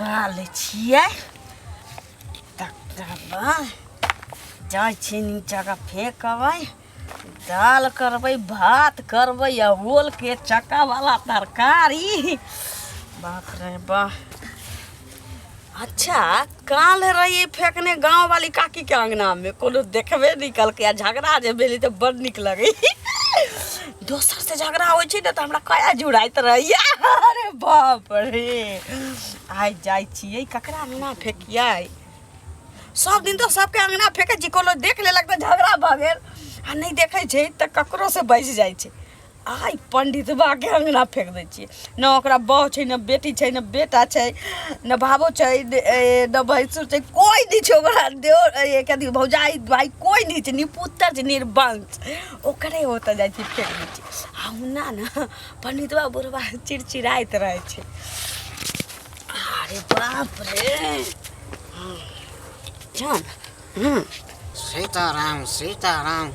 निकालै छियै। तकर बाद जाइ छियै नीचाँके फेकबै, दाल करबै, भात करबै आ ओलके चक्कावला तरकारी। बाप रे बाप। अच्छा, काल्हि रहियै फेकने गाँव वाली काकीके अङ्गनामे, कोनो देखबे नहि केलकै। आ झगड़ा जे भेलै तऽ बड़ नीक लगै। दोसरसँ झगड़ा होइ छै ने तऽ हमरा कया जुड़ाइत रहैए। अरे बाप रे, आइ जाइ छियै ककरा अङ्गना फेकियै? सब दिन तऽ सबके अङ्गना फेकै छी, कोनो देख लेलक तऽ झगड़ा भऽ गेल, आ नहि देखै छै तऽ ककरोसँ बचि जाइ छै। आइ पंडितबाके अङ्गना फेक दै छियै ने। ओकरा बहु छै ने, बेटी छै ने, बेटा छै ने, भावो छै ने, भैंसुर छै, कोइ नहि छै ओकरा। देओर, कथी, भौजाइ, भाइ, कोइ नहि छै। निपुत्तर छै, निर्वंश। ओकरे ओतऽ जाइ छियै, फेक दै छियै। आ ओना ने पंडितबा बुढ़बा चिड़चिड़ाइत रहै छै। अरे बाप रे, चल। सीताराम सीताराम।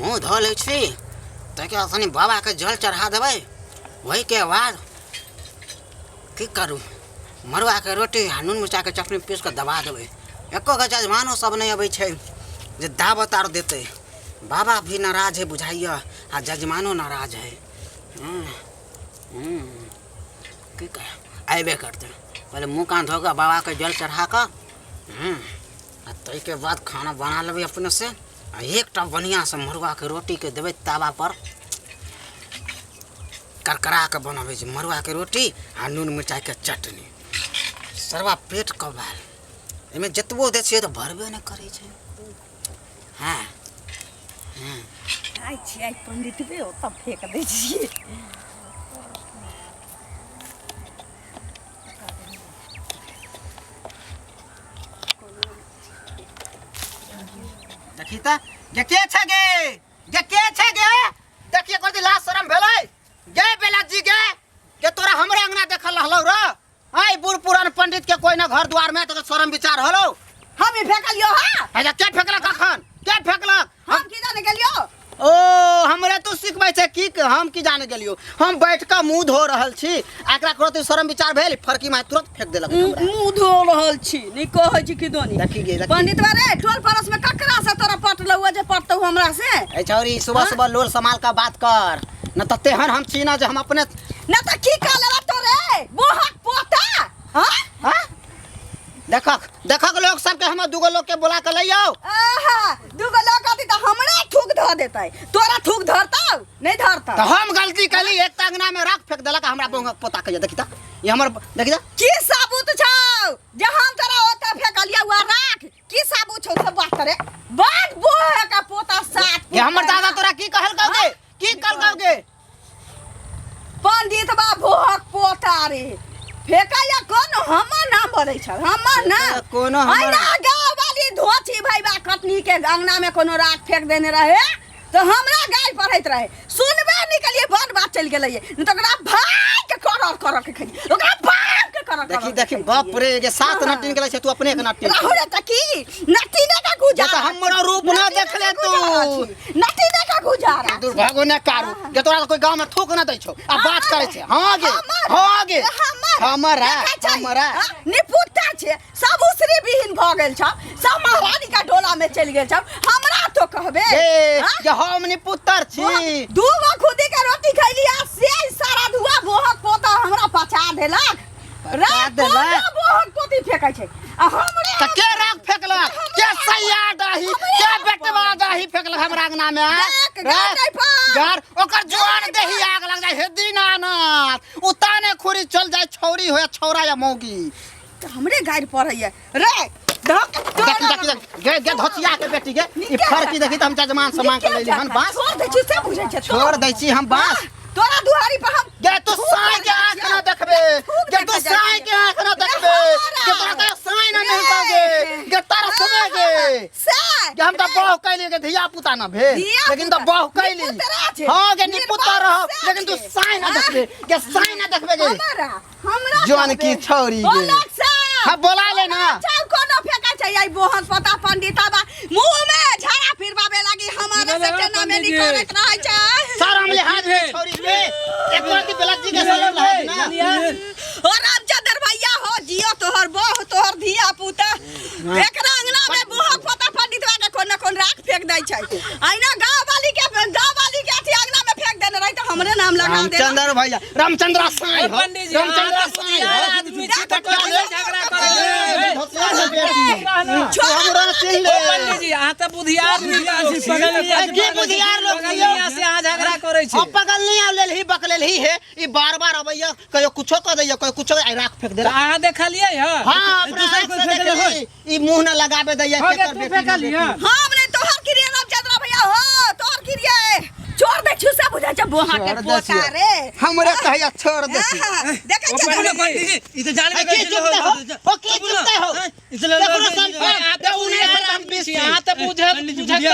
मुँह धो लै छी, ताहिके बाद कनि बाबाके जल चढ़ा देबै। ओहिके बाद की करू, मड़ुआके रोटी आ नून मिरचाइके चटनी पीस कऽ दबा देबै। एको गो जजमानो सब नहि अबै छै जे दावत आर देतै। बाबा भी नाराज है बुझाइए आ जजमानो नाराज है। हूँ हूँ की कर, अयबे करतै। पहिले मुँह कान धो कऽ बाबाके जल चढ़ा कऽ आ ताहिके बाद खाना बना लेबै अपनेसँ आ एकटा बढ़िआँसँ मड़ुआके रोटीके देबै तावापर करकरा कऽ बनबै छै मड़ुआके रोटी आ नून मिरचाइके चटनी। सरबा पेट कबाल, एहिमे जतबो दै छियै तऽ भरबे नहि करै छै। हँ हँ आइ छियै, आइ पंडितबे ओतऽ फेक दै छियै। देखी तऽ गे, के छै गे? गे, के छै गे? देखिए कर लाज शरम भेलै गे बेला जी? गे गे, तोरा हमरे अंगना देखल रहलौ र? आइ बूढ़ पुरान पंडित के कोई ना घर द्वार में तो शरम विचार होलो। हम ही फेकलियो। हाँ। अच्छा, के फेकलक? अखन के फेकलक? हम की जाने गेलियो। ओ, हमरे तू सिखबै छै की हम की जाने गेलियो। हम बैठ कऽ मुंह धो रहल छी आ एकरा करो शरम विचार भेल, फरकी माय तुरंत फेंक देलक हमरा। मुंह धो रहल छी, नहीं कहै छी कि दोनी। देखी गे, देखी। पंडित रे, टोल पड़ोस में ककरा से तोरा पटलौ हुआ जे पटतौ हमरा से? ए छौरी, सुबह सुबह लोल संभाल का बात कर न त तेहन हम छी ना जे हम अपने न त की कह लेला तोरे बोहक पोता? हाँ। हाँ? देखक देखक, लोग सबके हम दूगो लोग के बुला के लइयो। आहा, दूगो लोग आती त हमरा थूक धर देतै, तोरा थूक धरतौ? नहीं धरतौ। तो हम गलती कली, एक अंगना में राख फेंक देलक हमरा बोंगक पोता के। देखी त ये हमर, देखी त। की सबूत छौ जे हम तोरा ओतऽ फेकलिया हुआ राख? की सबूत छौ? सब बात करे बात बोहे का पोता सात। ये हमर दादा तोरा की कहल गे? की कहल गे? पंडित बा भोहक पोता रे, फेकैया कोनो हमर नाम बजै छल, हमर नाम कोनो हमर अहिना गाँव वाली धोती भैबा कटनी के अंगना में कोनो राख फेंक देने रहे तो हमरा गाय पढ़ैत रहे। सुनबे नहीं कलिए, बड़ बात चलि गेलै। नहीं तो ओकरा भाई के करर करर के खैली, ओकरा बाप के करर देखी करर के देखी खैली। बाप रे, ये सात नटीन के छै, तू अपने के नटीन। राहुल त की नटीने का गुजारा ये तो हमरो रूप ना नटीने देखले का तू। गुजारा छी। नटीने का गुजारा दुर्भाग्य ने कारू जे तोरा कोई गांव में थूक ना दै छौ आ बात करै छै। हां गे, हां गे, हमरा हमरा हाँ, निपुत्ता छै, सब उसरी विहीन भऽ गेल छौ, सब महारानी का डोला में चलि गेल छौ, हमरा तो कहबे? ए हाँ? जे हम निपुत्तर छी। दू गो खुदी के रोटी खैली आ से सारा धुआ बोहक पोता हमरा पचा देलक। पचा देलक? राख बोहक पोती फेकै छै आ हमरे। त के राख फेकलक? के सैया दही, के बेटवा दही फेकलक हमरा अंगना में? देख, गार नहीं पा। गार ओकर जुआन दही आग लग जाय हे दीनानाथ, उताने खुरी चल जाय, छौरी होया छौरा या मौगी। तऽ हमरे गारि पड़ैया रे, धक। देखी देखी देखी गे गे धोतिया के बेटी गे, ई फरकी देखी त हम जजमान से मांग के लेली हन बांस। छोड़ दै छी से बुझै छै? छोड़ दै छी हम बांस। तोरा दुआरी पर हम गे तू साँय के आंख ना देखबे गे, तू साँय के आंख ना देखबे गे, तोरा के साँय ना नहीं पागे गे, तारा सुने गे। से गे हम त बहु कैली गे, धिया पुता ना भेल लेकिन त बहु कैली। हां गे, निपुता रह लेकिन तू साँय ना देखबे गे, साँय ना देखबे गे। हमरा हमरा जौन की छौरी गे। बोलक से। हाँ, बोला ले ना। चल, कोनो फेंका छै आई बोहन पता पंडिता बा मुंह में झाड़ा फिरवावे लागी हमारा से टेना में पंडित जी। करत रहै छै। शरम लिहाज नहीं छौरी के, एक बार की बेलज्जी के शरम लिहाज ना। ओ रामचंद्र भैया हो जिया। आइयो तोहर बहू तोहर धिया पुता एकरा अंगना में बुहा पोता पंडितवा के कोन न कोन राख फेंक दै छै। आइना गांव वाली के अथी अंगना में फेंक देने रही तो हमरे नाम लगा दे। रामचंद्र भैया, रामचंद्र साईं हो, पंडित जी, रामचंद्र अहाँ साईं हो। आदमी छी तऽ कथी झगड़ा करै हमरा चिन्ह ले। पंडित जी, अहाँ तऽ बुधियार आदमी छी। की बुधियार लोग छी यौ? पगलिया से अहाँ झगड़ा करै छी। हम पगल नहीं आब लेलही बकलेलही हे, ई बार बार अबैया, कहियो कुछो कह दैया, कहियो कुछो, आई राख फेंक देला। तऽ अहाँ देखलियै हँ? हाँ, अपना आँख से देखली, ई मुंह न लगाबे दैया। हो गे, केकर तू बेटी फेंकलियै? बेटी। हम नहीं तोहर क्रिया रामचंद्र भैया हो, तोहर क्रिया छोड़ दे छु सब बुझा छै बोहा के छोड़ दे पोता छियै। रे। हमरे कहैया छोड़ दे छियै। हाँ, देखै ओ छै पंडित जी, ई तऽ जानबे आई की चुपते हो? ओ की चुपते हो? देखो संपन्न, अहाँ तऽ उन्नैस बुधियार हम बीस छी, अहाँ तऽ बुझल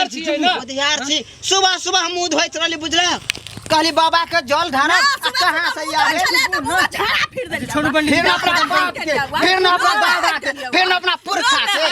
छियै ने। बुधियार छी। सुबह सुबह हम मुंह धोइत रहली बुझला, कहली बाबा के जल ढारब आ कहाँ से आवे? छोड़ू पंडित फिर अपना बाप के, फिर न अपना दादा के, फिर न अपना पुरखा के।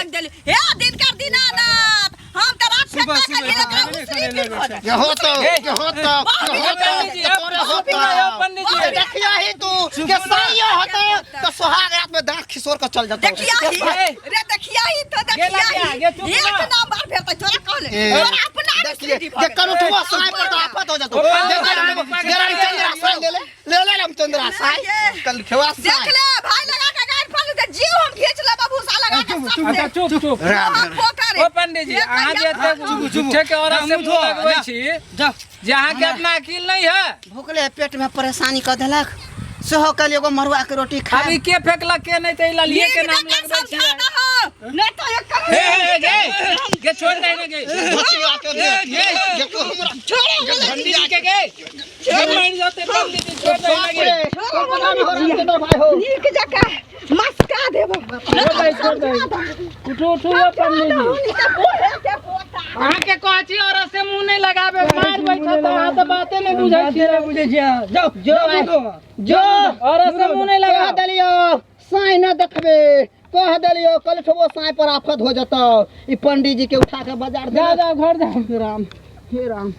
हे दिनकर दीनानाथ, हम तऽ रात फेंक सुबह के सुबह एकरा उसरी फिर भऽ जाय। ये होतो, ये होतो, ये होतो, पंडित जी, ये तोरे होतो। पंडित जी। ये देखिया ही तू के साइयो होतो तो सुहाग रात में दांत खिसोर के चल जातो। देखिया ही रे, देखिया ही तो देखिया लगिया, ही गे चुप एक ना। नंबर भेटतै तोरा कहले ए, तोरा अपना देखिए के कनुठुआ साई पर तो आफत हो जातो। ओ, देख रामचंद्र साई ले ले, ले ले रामचंद्र साई कल खेवा देख साई। ले भाई लगा के गाड़ फालू दे, जीव हम घींच लेबा भूसा लगा के सब अच्छा दे। चुप चुप। राम पोता रे। ओ पंडित जी, अहाँ जे एते झूठे के औरत से मुंह लगबै छी जाओ। जे अहाँके अपना अकील नहीं है। भूखले पेट में परेशानी कर देलक, सेहो कल एगो मरुआ के रोटी खा। अभी के फेंकलक के नहीं तऽ ई ललिये के नीक नाम जकाँ लगबै छी। समझा दहो, नहीं तो एक करोड़ हे हे गे गे छोड़ दे ने गे। घोचिया के दे, देखो हमरा पंडित जी के गे गे मरि जतै पंडित जी, छोड़ दे ने गे। रामचंद्र भाई हो। नीक जकाँ मस्का देबो। छोड़ दे, उठू उठू यौ पंडित जी। अहाँके कहै छी औरत से मुंह नहीं लगाबे, मार बैठत अहाँ तऽ बाते नहीं बुझै छियै। बुझै छियै, जाओ जो जो औरत से मुंह नहीं कह लगाओ। देलियो साई न देखबे, कह देलियो कलठबो साई पर आफत हो जतौ। ई पंडित जी के उठा के बाजार जाओ जाओ घर जाओ। हे राम, हे राम।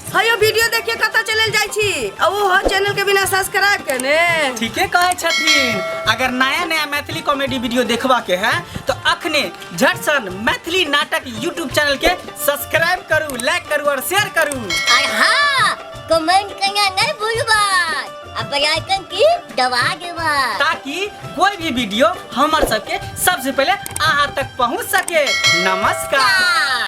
हयो वीडियो देखिए कतऽ चलल जाइ छी आ ओ हो चैनल के बिना सब्सक्राइब केने। ठीके कहै छथिन। अगर नया नया मैथिली कॉमेडी वीडियो देखबा के है तो अखने झटसन मैथिली नाटक यूट्यूब चैनल के सब्सक्राइब करू, लाइक करू और शेयर करू। और हाँ, कमेंट करना नहीं भूलबा आ बेल आइकन की दबा देबा, ताकि कोई भी वीडियो हमर सबके सबसे पहले अहाँ तक पहुँच सके। नमस्कार।